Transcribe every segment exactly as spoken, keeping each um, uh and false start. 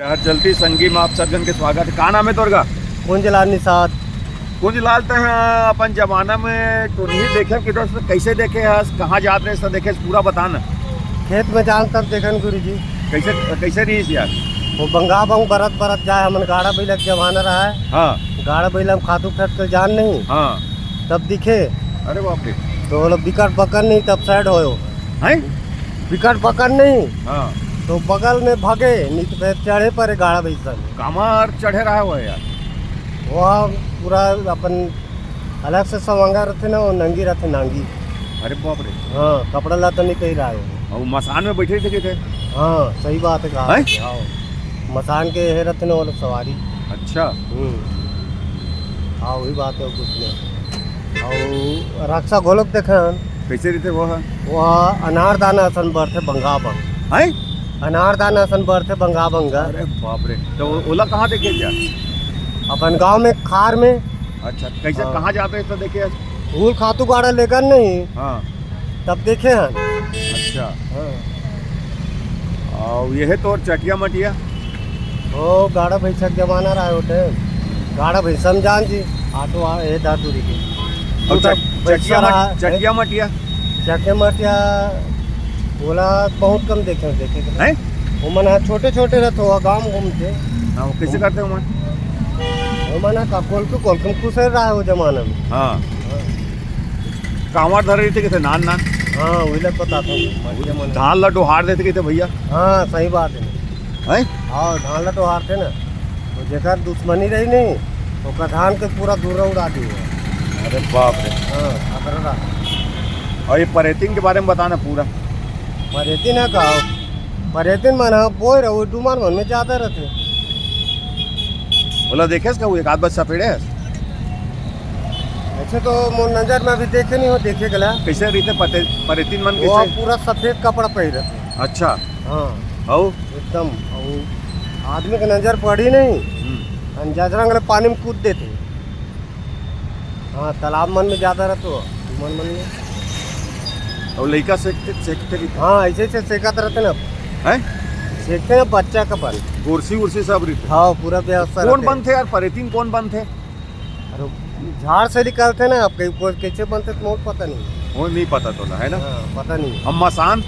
शहर चलती संगी में आप सब जन के स्वागत हे। का नाम हे तोर गा? कुंजलाल निषाद। कुंजलाल, तैं ह अपन जमाना में टुनही देखे कि दोस्त, कैसे देखे हस, कहाँ जात रहे, सब देखे हस, पूरा बता ना। खेत में जान तब देखन गुरुजी। कैसे, कैसे रहिस यार? वो बंगा बंग बरत बरत जाए, हमन गाड़ा बैला के जमाना रहा है। हाँ। गाड़ा बैला में खातू फेंक के जान नहीं। हाँ। तब दिखे। अरे बाप रे। तो बोला, "बिकट बकन नहीं, तब साइड होयो।" हैं? बिकट बकन नहीं। हाँ। तो बगल में भगे, नहीं तो फिर चढ़े परे गाड़ा भैंसा में। कामर चढ़े रहा हुआ यार। वहाँ पूरा अपन अलग से सवांगा रहते ना, वो नंगी रहते, नांगी। अरे बाप रे। हाँ, कपड़ा लाता नहीं कही रहा है वो। और मसान में बैठे थे, थे? हाँ, सही बात है, कहा हैं? थे, हाँ। मसान के हे रहते ना वो लोग सवारी। अच्छा। हम्म। हाँ, वही बात है, कुछ नहीं। और रक्षा घोलक देखे हन। कैसे रहिथे वो ह? वो अनारदाना असन बरथे बंगा बंग। हैं? अनारदाना असन बरथे बंगा बंग। अरे बाप रे, तो ओ-, ओला कहाँ देखे जा? अपन गांव में खार में। अच्छा, कैसे, हाँ। कहाँ जाते हैं तो देखे? फूल खातू गाड़ा लेकर नहीं। हाँ। तब देखे हन। अच्छा। हाँ। और ये है तो चटिया मटिया? ओ, गाड़ा भैंसा के जमाना रहा होते। गाड़ा भैंसा में जान जी, आटो आ, ए दादूरी के। और तू तो चट-, भैंसा चटिया मट-, रहा है। चटिया मटिया? चटिया मटिया बोला बहुत कम देखे, देखे के। हैं? वो मन हा छोटे छोटे रहते हो, गांव घूमते। हाँ, वो कैसे करते हो मन? वो मन हा का कोल के कोल के खुश रहा है वो जमाना में। हाँ। हाँ। कांवर धरे रहिथे किथे नान नान। हाँ, वही लग बताता हूँ, मटिया मन। धान ला डोहार देथे किथे भैया। हाँ, सही बात है। हैं? हाँ, धान ला डोहारथे ना, तो जेकर दुश्मनी रही नहीं, ओकर धान के पूरा धूरा उड़ा दी। अरे बाप रे। हाँ, अकररा। और ये परेतिन के बारे में बताना पूरा। परेतिन है का? परेतिन मन ह बोए रहो, डूमर मन में ज्यादा रहते। ओला देखेस का, वो एक आध बार सपेड़े हस? ऐसे तो मोर नजर में अभी देखे नहीं हो, देखे गला। कैसे रहिथे पते-, परेतिन मन वो कैसे? पूरा सफेद कपड़ा पहिरे रहते। अच्छा। हाँ। अउ? एकदम। अउ आदमी के नजर पड़ी नहीं। हम्म। अन जजरंग ले पानी में कूद देते। हाँ, तालाब मन में ज्यादा रहते हो, डूमर मन में। अउ लइका सेकथे, सेकथे कि? हाँ, ऐसे ऐसे सेकत रहते ना। हैं? सेकथे ना बच्चा का पानी। गोरसी उरसी सब रहिथे। हाँ, पूरा व्यवस्था कौन रहते। बनथे यार, परेतिन कौन बनथे? अरे, झाड़ से निकलथे ना, अब कहीं कोई कैसे बनथे तो मोर पता नहीं। वो नहीं पता तोला, है ना? हाँ, पता नहीं। हम मसान?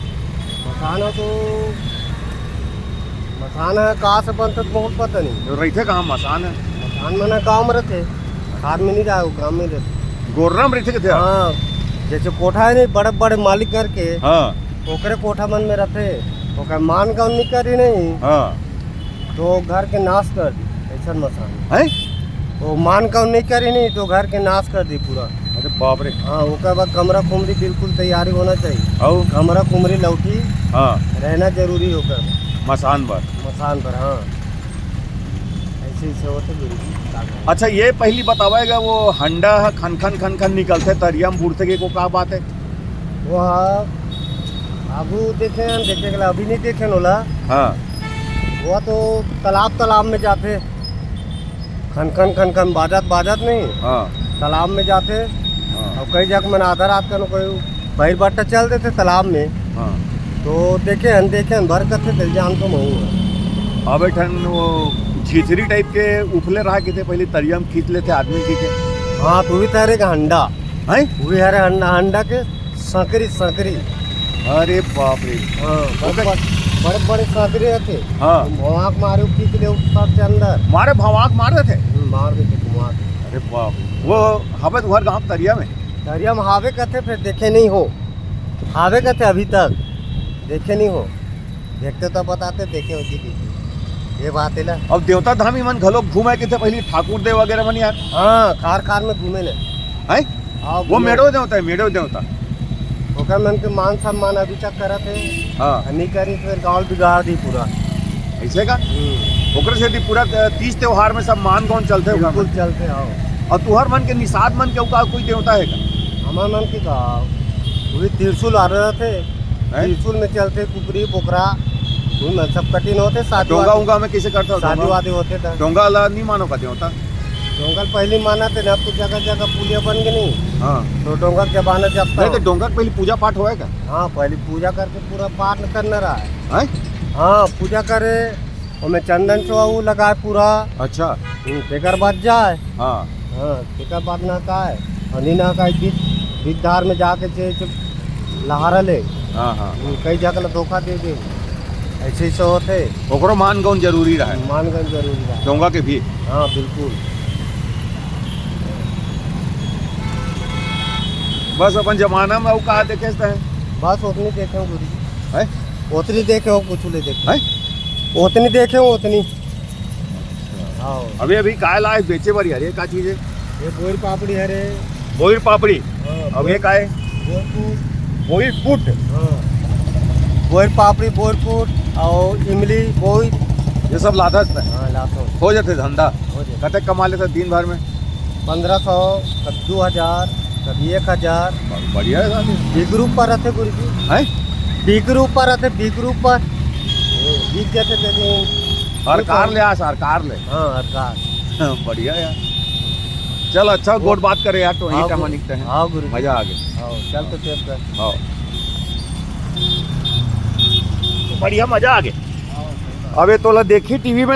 मसान हो तो, मसान है, कहाँ से बनथे तो मोर पता नहीं। तो रहिथे कहाँ मसान है? मसान मन गाँव में रहथे, खार में नहीं रहा, वो गाँव में रहथे। गोर्रा में रहिथे किथे? हाँ, जैसे कोठा है नहीं, बड़े बड़े मालिक घर के, हाँ। ओकरे कोठा मन में रहथे, ओकर मान गाँव निकरी नहीं। हाँ। तो घर के नाश कर दी, ऐसन मसान। हैं? वो मान का नहीं करी नहीं, तो घर के नाश कर दी पूरा। अरे बाप रे। हाँ, ओकर बाद कमरा कुमरी बिल्कुल तैयारी होना चाहिए। अउ? कमरा कुमरी लौटी हाँ। रहना जरूरी होकर। मसान बर। मसान पर, हाँ। ऐसे, ऐसे होते गुरु जी, का करें? अच्छा, ये पहली बतावेगा, वो हंडा ह खन खन खन खन निकलथे, तरिया में बूड़थे के को का बात है? वो ह, आगू देखे हन, देखे गेला, अभी नहीं देखे ओला। हाँ। वो तो तालाब, तालाब में जाथे, खन खन खन खन बाजत बाजत नहीं, हाँ। तालाब में जाथे। हाँ। और कई जगह मन आधा रात का न कोई बहिर बट्टा चल देथे तालाब में। हाँ। तो देखे हन, देखे हन, भर कथे, दिल जान तो महू है। अब एक ठन वो झिझरी टाइप के उफले रहा किथे, पहले तरिया में खींच लेथे आदमी जी के। हाँ, तो भी तैरे का हंडा। हैं? वो भी हरे हंडा, हंडा के सांकरी, सांकरी। अरे बाप रे। हाँ, बड़े, ओकर बड़े, बड़े, बड़े सांकरी रहथे। हाँ। भवाक मारे, वो खींच ले ऊपर से अंदर। मारे भवाक मार देथे? हम्म, मार देथे, घुमा के। अरे बाप रे। वो हवे तुहर गाँव तरिया में? तरिया में हावे कथे, फिर देखे नहीं हो। हावे कथे अभी तक, देखे नहीं हो। देखते तो बताते, देखे होती की। ये बात है ना। अब देवता धामी मन घलो घूमे किथे पहली ठाकुर देव वगैरह मन यार। हाँ, खार खार में घूमे ने। हैं? हाँ, वो घूमे। मेड़ो देवता है, मेड़ो देवता। ओकर मन के मान सम्मान अभी तक करत है। हाँ। आ नहीं करी तो फिर गाँव बिगाड़ दी पूरा। ऐसे का? हम्म। ओकरे सेती पूरा त-, तीज त्योहार में सब मान गौन चलथे ओकर बिल्कुल मन। चलथे, हाँ। और तुहर मन के निषाद मन के ओका कोई देवता है का? हमर मन के का, वही त्रिशूल आ रहे थे। हैं? त्रिशूल में चलथे कुकरी, बोकरा, उन सब कठिन होथे, शादी डोंगा वादी, उंगा में कैसे करता हो शादी डोंगा? वादी होथे त। डोंगा ला नहीं मानो का देवता? डोंगा पहली माना थे ना, अब तो जगह जगह पुलिया बन के नहीं। हाँ। तो डोंगा के जमाना जब नहीं, तो तक डोंगा के पहले पूजा पाठ होएगा? हाँ, पहले पूजा करके पूरा पाठ करना रहा है। हैं? हाँ, पूजा करे, ओमे चंदन चोवा वो लगाए पूरा। अच्छा। हम्म, तेकर बाद जाए। हाँ। हाँ, तेकर बाद नहकाए। और नी नहकाए, बीच, बीच धार में जाके जे, जे लहारा ले। हाँ, हाँ। हम्म, कई जगह ला धोखा दे दे। ऐसे ही से होथे। ओकरो मान गौन जरूरी रहे। मान गौन जरूरी रहे। चोंगा के भी। हाँ, बिल्कुल। बस अपन जमाना में अउ का देखे से है? बस ओतनी देखे हो गुरु जी। हैं? ओतनी देखे हो, कुछ ले देखे। हैं? ओतनी देखे हो, ओतनी। हाँ। अभी, अभी काय लाए बेचे बर यार, ये का चीज है? ये बोइर पापड़ी हरे। बोइर पापड़ी? हाँ, अब ये काय? बोइर फूट। बोइर फूट? हाँ। बोइर पापड़ी, बोइर फूट और इमली, बोइर। ये सब लाथस? हाँ, लाथों। हो जाथे धंधा? हो जाथे। कतक कमा लेथस दिन भर में? पन्द्रह सौ, कभी दो हजार, कभी एक हजार। ब-, बढ़िया है साहब। बिक्री ऊपर रथे गुरु जी। हैं? बिक्री ऊपर रथे, बिक्री ऊपर। बिक जाथे ते दिन। हर कार ले आ, सर, कार ले। हाँ, हर कार। बढ़िया यार। चल, अच्छा, गोठ बात करे यार, तो यही हाँ, टाइम गुरु। निकलते हैं। हाँ, गुरु जी। मजा आ गया। हाँ, चल तो चेक कर। हाँ। बढ़िया, मजा आ गया। हाँ, सही बात। अबे तोला देखी टीवी में ना,